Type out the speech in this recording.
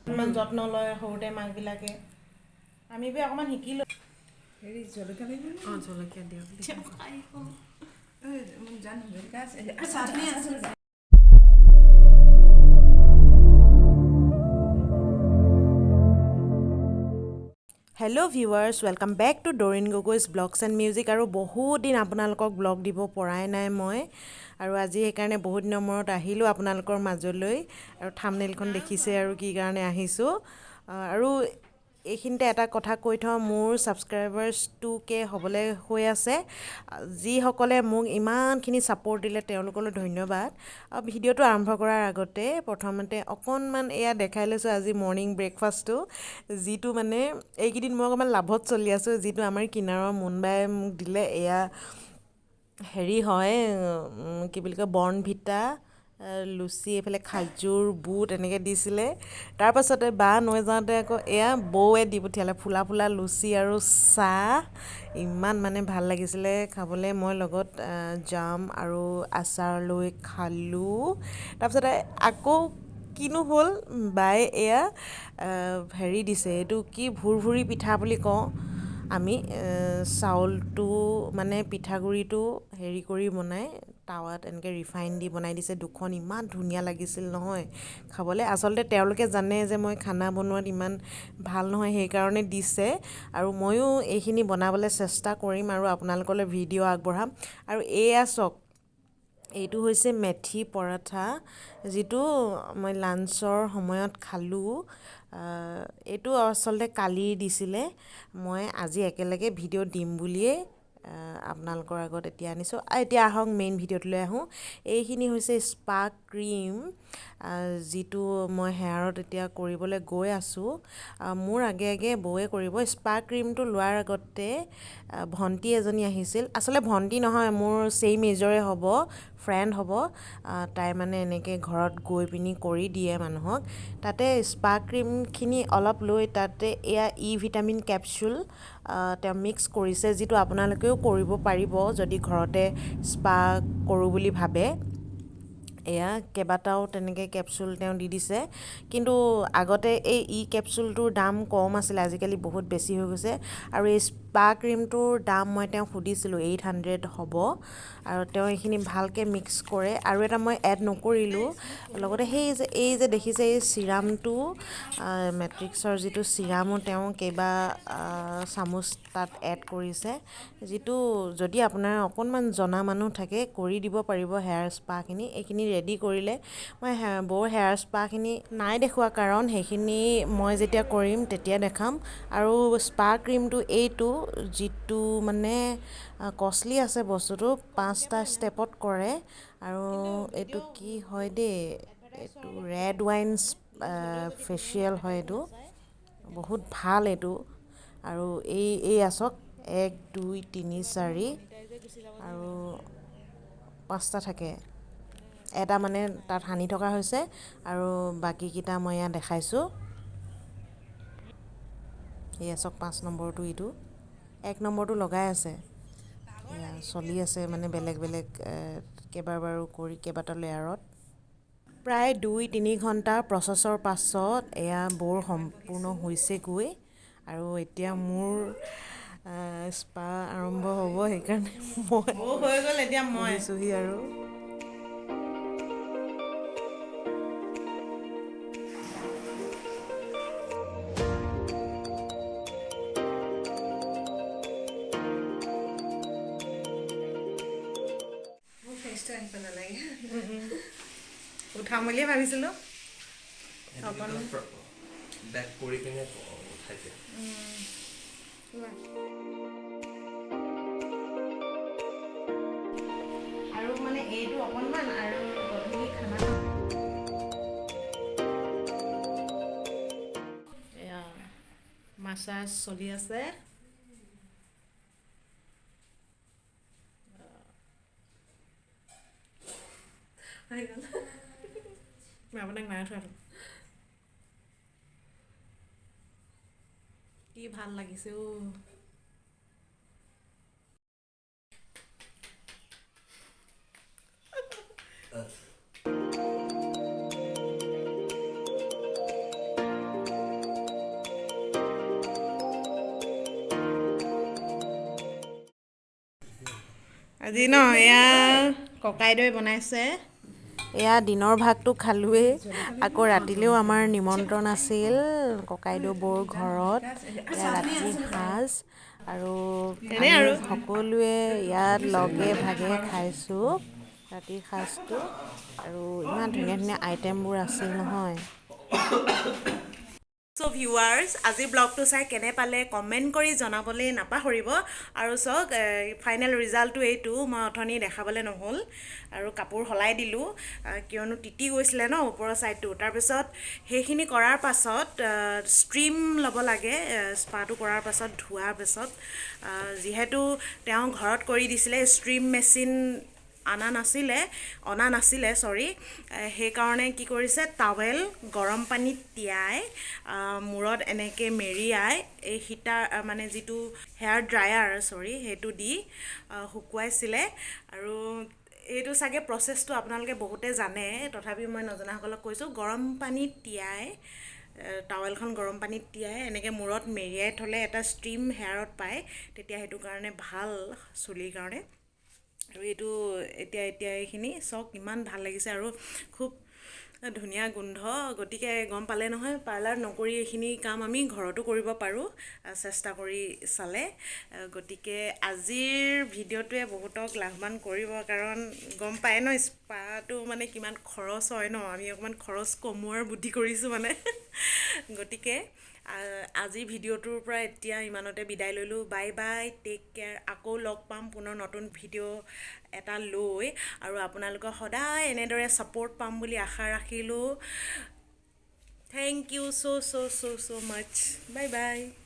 ইমান যত্ন লয় সৰুতে মাকবিলাকে, আমি বি অকণমান শিকিলোঁ। হেৰি জলকীয়া লাগিব। অঁ, জলকীয়া দিয়ক। জানো জলকীয়া আছে, চাটনি আছে। Hello' viewers, welcome back to Dorin Gogoi's blogs and music. আৰু বহুত দিন আপোনালোকক ব্লগ দিব পৰাই নাই মই, আৰু আজি সেইকাৰণে বহুত দিনৰ মূৰত আহিলোঁ আপোনালোকৰ মাজলৈ। আৰু থাম্বনেইলখন দেখিছে আৰু কি কাৰণে আহিছোঁ। আৰু এইখিনিতে এটা কথা কৈ থওঁ, মোৰ ছাবস্ক্ৰাইবাৰ্ছ 2K হ'বলৈ হৈ আছে। যিসকলে মোক ইমানখিনি ছাপৰ্ট দিলে তেওঁলোকলৈ ধন্যবাদ। আৰু ভিডিঅ'টো আৰম্ভ কৰাৰ আগতে প্ৰথমতে অকণমান এয়া দেখাই লৈছোঁ আজি মৰ্ণিং ব্ৰেকফাষ্টটো, যিটো মানে এইকেইদিন মই অকণমান লাভত চলি আছোঁ, যিটো আমাৰ কিনাৰৰ মুনবাই মোক দিলে। এয়া হেৰি হয়, কি বুলি কয়, বৰ্ণভিটা, লুচি, এইফালে খাজুৰ, বুট এনেকৈ দিছিলে। তাৰপাছতে বা নৈ যাওঁতে আকৌ এয়া বৌৱে দি পঠিয়ালে ফুলা ফুলা লুচি আৰু চাহ। ইমান মানে ভাল লাগিছিলে খাবলৈ। মই লগত জাম আৰু আচাৰ লৈ খালোঁ। তাৰপিছতে আকৌ কিনো হ'ল, বায়ে এয়া হেৰি দিছে, এইটো কি ভুৰভুৰি পিঠা বুলি কওঁ আমি। চাউলটো মানে পিঠাগুড়িটো হেৰি কৰি বনাই, টাৱাত এনেকৈ ৰিফাইন দি বনাই দিছে দুখন। ইমান ধুনীয়া লাগিছিল নহয় খাবলৈ। আচলতে তেওঁলোকে জানে যে মই খানা বনোৱাত ইমান ভাল নহয়, সেইকাৰণে দিছে। আৰু ময়ো এইখিনি বনাবলৈ চেষ্টা কৰিম আৰু আপোনালোকলৈ ভিডিঅ' আগবঢ়াম। আৰু এয়া চাওক, এইটো হৈছে মেথি পৰাঠা, যিটো মই লাঞ্চৰ সময়ত খালোঁ। এইটো আচলতে কালি দিছিলে, মই আজি একেলগে ভিডিঅ' দিম বুলিয়েই আপোনালোকৰ আগত এতিয়া আনিছোঁ। এতিয়া আহক মেইন ভিডিঅ'টোলৈ আহোঁ। এইখিনি হৈছে স্পা ক্ৰীম, যিটো মই হেয়াৰত এতিয়া কৰিবলৈ গৈ আছোঁ। মোৰ আগে আগে বৌয়ে কৰিব। স্পা ক্ৰীমটো লোৱাৰ আগতে ভণ্টি এজনী আহিছিল। আচলতে ভণ্টি নহয়, মোৰ ছেইম এজৰে হ'ব, ফ্ৰেণ্ড হ'ব। তাই মানে এনেকৈ ঘৰত গৈ পিনি কৰি দিয়ে মানুহক। তাতে স্পা ক্ৰীমখিনি অলপ লৈ তাতে এয়া ই ভিটামিন কেপচুল তেওঁ মিক্স কৰিছে, যিটো আপোনালোকেও কৰিব পাৰিব যদি ঘৰতে স্পা কৰোঁ বুলি ভাবে। এয়া কেইবাটাও তেনেকৈ কেপচুল তেওঁ দি দিছে। কিন্তু আগতে এই ই কেপচুলটোৰ দাম কম আছিলে, আজিকালি বহুত বেছি হৈ গৈছে। আৰু এই স্পা ক্ৰীমটোৰ দাম মই তেওঁক সুধিছিলোঁ, 800 হ'ব। আৰু তেওঁ এইখিনি ভালকৈ মিক্স কৰে। আৰু এটা মই এড নকৰিলোঁ লগতে, সেই যে এই যে দেখিছে এই চিৰামটো, মেট্ৰিক্সৰ যিটো চিৰামো তেওঁ কেইবা চামুচ তাত এড কৰিছে, যিটো যদি আপোনাৰ অকণমান জনা মানুহ থাকে কৰি দিব পাৰিব হেয়াৰ স্পাখিনি। এইখিনি ৰেডি কৰিলে। মই বৌৰ হেয়াৰ স্পাখিনি নাই দেখুওৱা, কাৰণ সেইখিনি মই যেতিয়া কৰিম তেতিয়া দেখাম। আৰু স্পা ক্ৰীমটো এইটো, যিটো মানে কষ্টলি আছে বস্তুটো, 5টা ষ্টেপত কৰে। আৰু এইটো কি হয় দেই, এইটো ৰেড ৱাইন ফেচিয়েল হয়, এইটো বহুত ভাল এইটো। আৰু এই আচক 1 2 3 4 আৰু 5টা থাকে। এটা মানে তাত সানি থকা হৈছে আৰু বাকীকেইটা মই ইয়াত দেখাইছোঁ। এই আচক 5 নম্বৰটো, এইটো 1 নম্বৰটো লগাই আছে, এয়া চলি আছে মানে বেলেগ বেলেগ কেইবাবাৰো কৰি কেইবাটা লেয়াৰত। প্ৰায় 2-3 ঘণ্টা প্ৰচেছৰ পাছত এয়া বৌৰ সম্পূৰ্ণ হৈছেগৈ। আৰু এতিয়া মোৰ স্পা আৰম্ভ হ'ব, সেইকাৰণে মই বৌ হৈ গ'ল, এতিয়া মই বহিছোহি। আৰু মোৰ ফেচটো আহিব নালাগে, উঠাম বুলিয়ে ভাবিছিলোঁ। বেক কৰি পিনে উঠাই দিয়ে। আৰু মানে এইটো অকণমান আৰু গধূলি খানা। এয়া মাছাজ চলি আছে। হৈ গ'ল। মই আপোনাক নাই উঠোৱাটো। কি ভাল লাগিছে অ'। আজি ন এয়া ককাইদেৱে বনাইছে। এয়া দিনৰ ভাগটো খালোৱেই, আকৌ ৰাতিলেও আমাৰ নিমন্ত্ৰণ আছিল ককাইদেউ বৌৰ ঘৰত। এয়া ৰাতিৰ সাজ আৰু আমি সকলোৱে ইয়াত লগে ভাগে খাইছোঁ ৰাতিৰ সাজটো। আৰু ইমান ধুনীয়া ধুনীয়া আইটেমবোৰ আছিল নহয়। চ' ভিউৱাৰ্ছ, আজিৰ ব্লগটো চাই কেনে পালে কমেণ্ট কৰি জনাবলৈ নাপাহৰিব। আৰু চাওক, ফাইনেল ৰিজাল্টটো এইটো, মই অথনি দেখাবলৈ নহ'ল আৰু কাপোৰ সলাই দিলোঁ, কিয়নো তিতি গৈছিলে ন ওপৰৰ ছাইডটো। তাৰপিছত সেইখিনি কৰাৰ পাছত ষ্ট্ৰীম ল'ব লাগে, স্পাটো কৰাৰ পাছত, ধোৱাৰ পাছত। যিহেতু তেওঁ ঘৰত কৰি দিছিলে, ষ্ট্ৰীম মেচিন অনা নাছিলে, চৰি, সেইকাৰণে কি কৰিছে, টাৱেল গৰম পানীত তিয়াই মূৰত এনেকৈ মেৰিয়াই এই হিটাৰ, মানে যিটো হেয়াৰ ড্ৰায়াৰ, চৰি, সেইটো দি শুকুৱাইছিলে। আৰু এইটো চাগে প্ৰচেছটো আপোনালোকে বহুতে জানে, তথাপি মই নজনাসকলক কৈছোঁ, গৰম পানীত তিয়াই, টাৱেলখন গৰম পানীত তিয়াই এনেকৈ মূৰত মেৰিয়াই থ'লে এটা ষ্ট্ৰীম হেয়াৰত পায়, তেতিয়া সেইটো কাৰণে ভাল চুলিৰ কাৰণে। আৰু এইটো এতিয়া এতিয়া এইখিনি চাওক, ইমান ভাল লাগিছে আৰু খুব ধুনীয়া গোন্ধ। গতিকে গম পালে নহয়, পাৰ্লাৰ নকৰি এইখিনি কাম আমি ঘৰতো কৰিব পাৰোঁ চেষ্টা কৰি চালে। গতিকে আজিৰ ভিডিঅ'টোৱে বহুতক লাভৱান কৰিব, কাৰণ গম পায় ন স্পাটো মানে কিমান খৰচ হয় ন, আমি অকণমান খৰচ কমোৱাৰ বুদ্ধি কৰিছোঁ মানে। গতিকে আজিৰ ভিডিঅ'টোৰ পৰা এতিয়া ইমানতে বিদায় ল'লোঁ। Bye bye, take care. আকৌ লগ পাম পুনৰ নতুন ভিডিঅ' এটা লৈ আৰু আপোনালোকৰ সদায় এনেদৰে ছাপৰ্ট পাম বুলি আশা ৰাখিলোঁ। Thank you so so so so much. Bye bye.